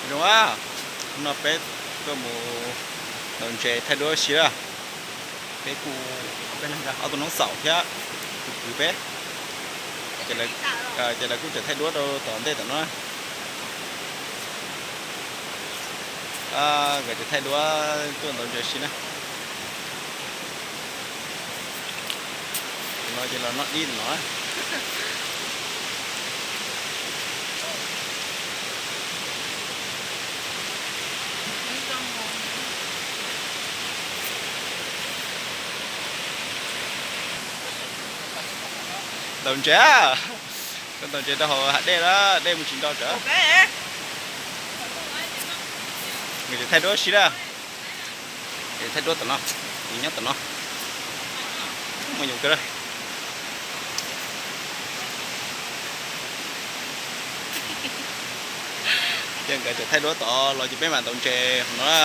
Zoo a, hnub no peb tuaj mus ntaus ntses thaij duab si lawm. Peb kuj ob tug noob xaum thiab tus kwv peb, ces lawv kuj tseem thaij duab rau tom ntej tom no. Nkawd tseem thaij duab tuaj ntaus ntses si na. Tus no ces los noj dib no. Ntaus ntses, koj ntaus ntses rau hauv hav dej lawm, dej mus tsis nto tsawv. Nws tseem thaij duab si lawm. Thaij duab tom no, nws nyob tom no. Mus yoos kawg lawm. Ces nkawd tseem thaij duab tod los ces peb mam ntaus ntses hauv no na.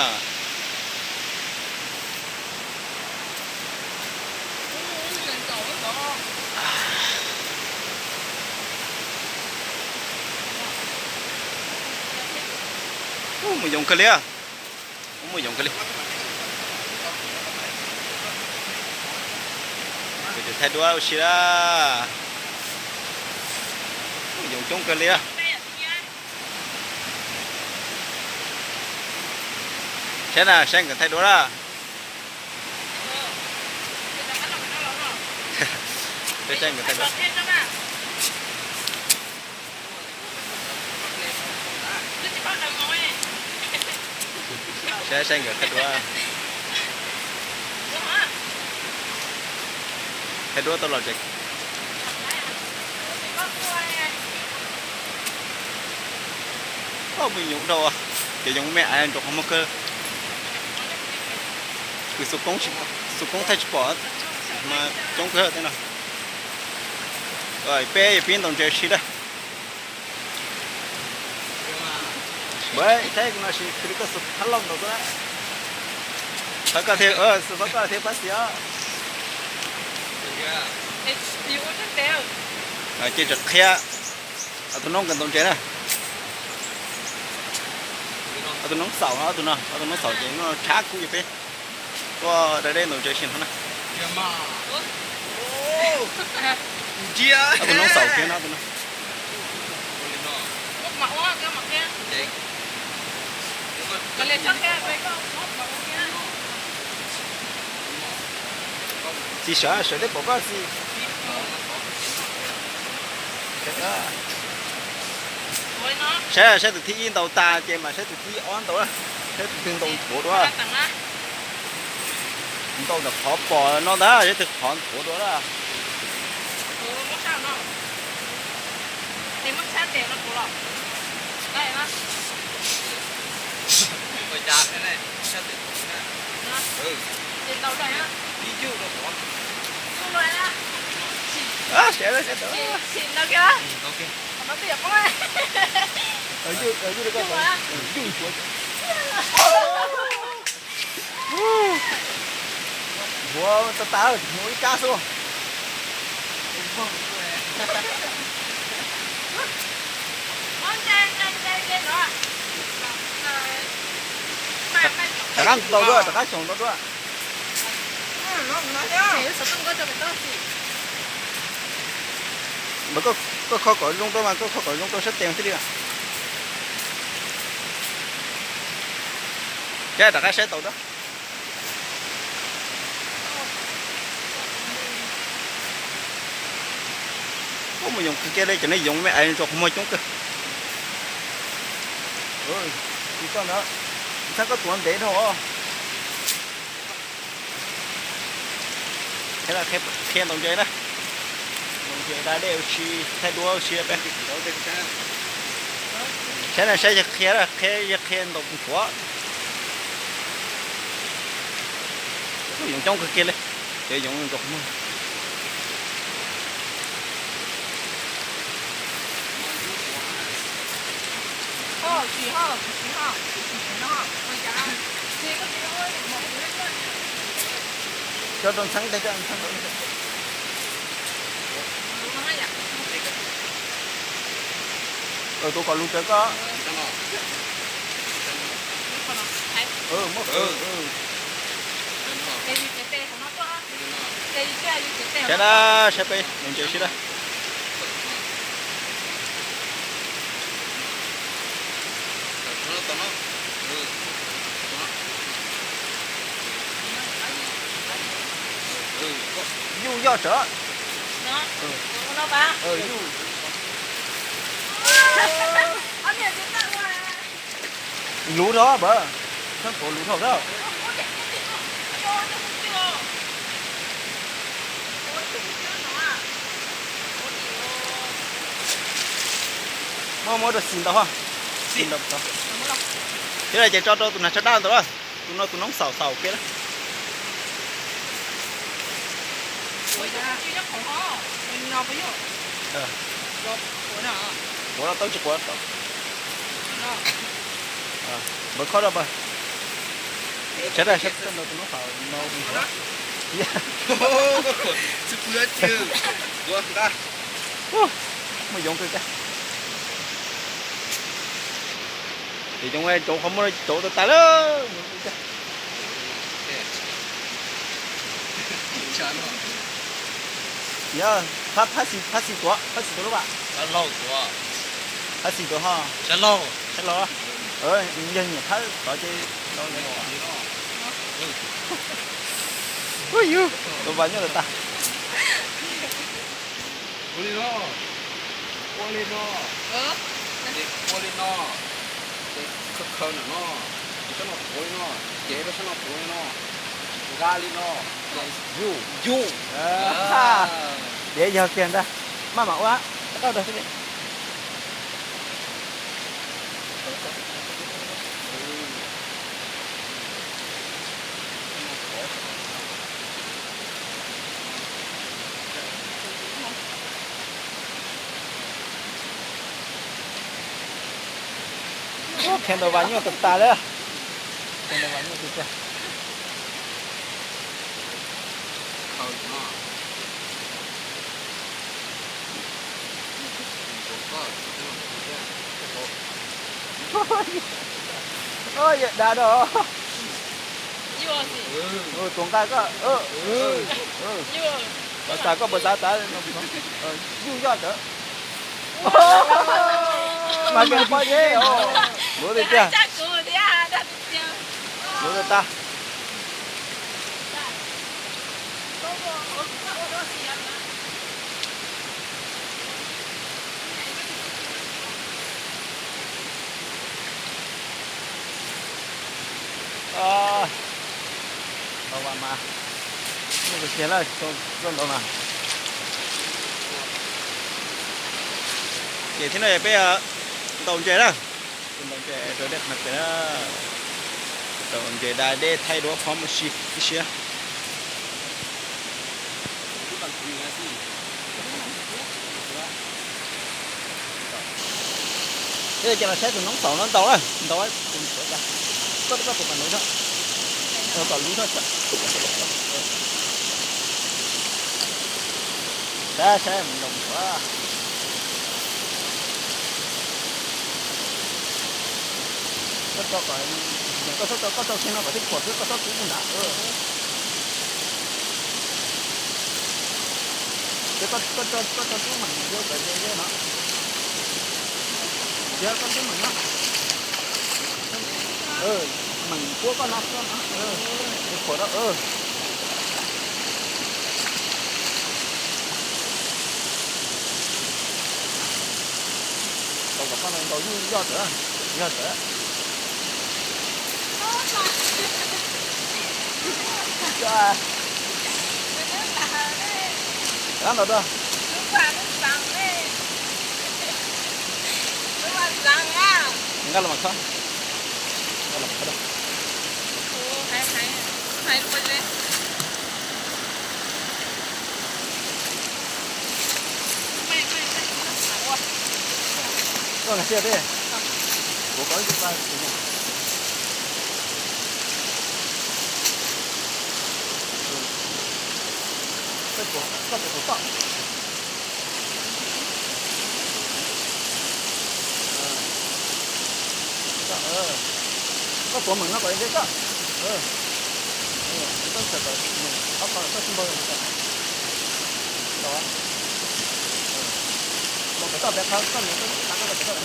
Mus yoos kawg li. Mus yoos kawg li. Thaij duab ua si lawm. Mus yoos coob kawg li. Saib na, saib nkawd thaij duab na. Peb saib nkawd thaij duab. Saib, saib nkawd thaij duab. Thaij duab tau los tsev. Mus yoos dhau, ces yoos me ais nrov qhov muag kawg. Xu koob thaij tsis pom, mas coob kawg tej no. Peb pib ntaus ntses si lawm. Saib kuv no, xws li koj xub thab lauj ntaus xwb na. Xov koj thiaj, xov koj thiaj pab xis os. Ces tseem qhia ob tug noob nkawd ntaus ntses na. Ob tug noob xaum no, ob tug no, ob tug noob xaum ces no tshab kub ces peb tuaj da dej ntaus ntses si no na. Ob tug noob xaum kiag no, ob tug no. Txiv sawv, sawv teb pom koj txiv. Saib, saib tus thib ib ntaus tas ces mam saib tus thib ob ntaus, saib tus twg ntaus nthuav dua. Ntaus ntawm qhov pom no ntag, saib tus qhov nthuav dua na. Saib, saib tau. Nthuav tas tas, nthuav ib kab xwb. Rov qab ntaus dua, rov qab xyaum ntaus dua. Koj kho kom zoo rau mas koj kho kom zoo rau sab tes thiaj li. Ces rov qab saib tau dua. Ub, mus yoos kawg kiag li, cov no yoos me ais ntsuas qhov muag coob kawg. Tsis tau ntawd, txhab koj tuav ntev dhau os. Qhia ntaus ntses na, ntaus ntses da dej ua si, thaij duab ua si peb. Saib na, saib yawg qhia, qhia yawg qhia ntaus nthuav. Yoos coob kawg kiag li, ces yoos ntsuas qhov muag. Coj rau ntxhab teg, coj ntxhab teg. Tus kom lus rawv koj. Saib na, saib peb mus ntses sib na. Yuj yoj tsawv. Yuj. Luv rau pab, txhob tuav luv dhau lawm. Muab, muab rau xis ntaus, xis ntaus. Thiab ces tso rau tus nag tsho daj ntawd, tus no tus noob xaum xaum kiag na. Quav no tau tsis quav tau. Npawg khob rau npawg. Saib, saib tus noob xaum no. Muaj yoov kawg tiag. Ces cov cauv qhov muag cauv tas tas lawm. Yog, phab xis tuav, phab xis tuav lub vam. Phab xis tuav ho. Saib laus, yog nyiam phab tod ces laus. Ua yus, tus vas nyuaj tas tas. Ua li no, ua li no, ua li no, ces khaws khaws ntawm no, ces sab no tuav li no, ces rau sab no tuav li no, nqa li no, ces yus yus. Dev yog kiag ntag, maj mam ua, qab dag xwb. Qhia ntawm vas nyuaj tas tas li. Qhia ntawm vas nyuaj tiag tiag. Yawm dav no. Tuav nqa koj. Puas xav koj puas xav tas. Yuj yoj tawm. Mas koj pob zeb os. Luav tiag tiag. Luav tas tas. Tau vas mas, muaj kiag lawm, tau ntaus mas. Ces thiab no peb ntaus ntses na, ntaus ntses rau dej qhov pem na, ntaus ntses da dej thaij duab qhov muaj si ib siab. Ces los saib tus noob xaum no ntaus na, ntaus tus ntxhuav tas. Koj twb koj tus pas nuv no, kom luv no. Saib saib ntaus ntxhuav. Koj tso, koj tso kiag no kom thiaj pom xwb, koj txhob rub mus nrad. Koj tso rub meem ua kom ze ze no. Yog koj rub meem no, meem puab koj no, koj no, khuam rau. Tau kom koj ntaus yus yoj tawm, yog tawm. Ntaus rau. Nqa los mas khob. Nqa los mas khob rau. Koj nqa xiab tej. Kuv koj ib tug pa tus no. Koj tus tus toj. Koj puas meem no kom ntshe koj. Koj txhawm kom meem qhov ko koj tsis npau los pem toj pem qhov koj meem koj ib qhov koj pem toj.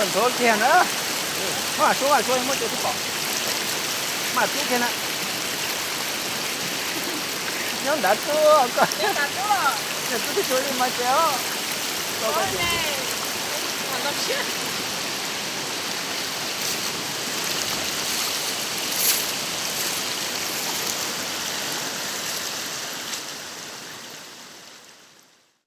Ntxhov kiag na. Maj mam sub, maj mam sub, muab cov tib pom. Maj mam tub kiag na. Nyob nrad tub koj. Tub tib tug li mas ces os.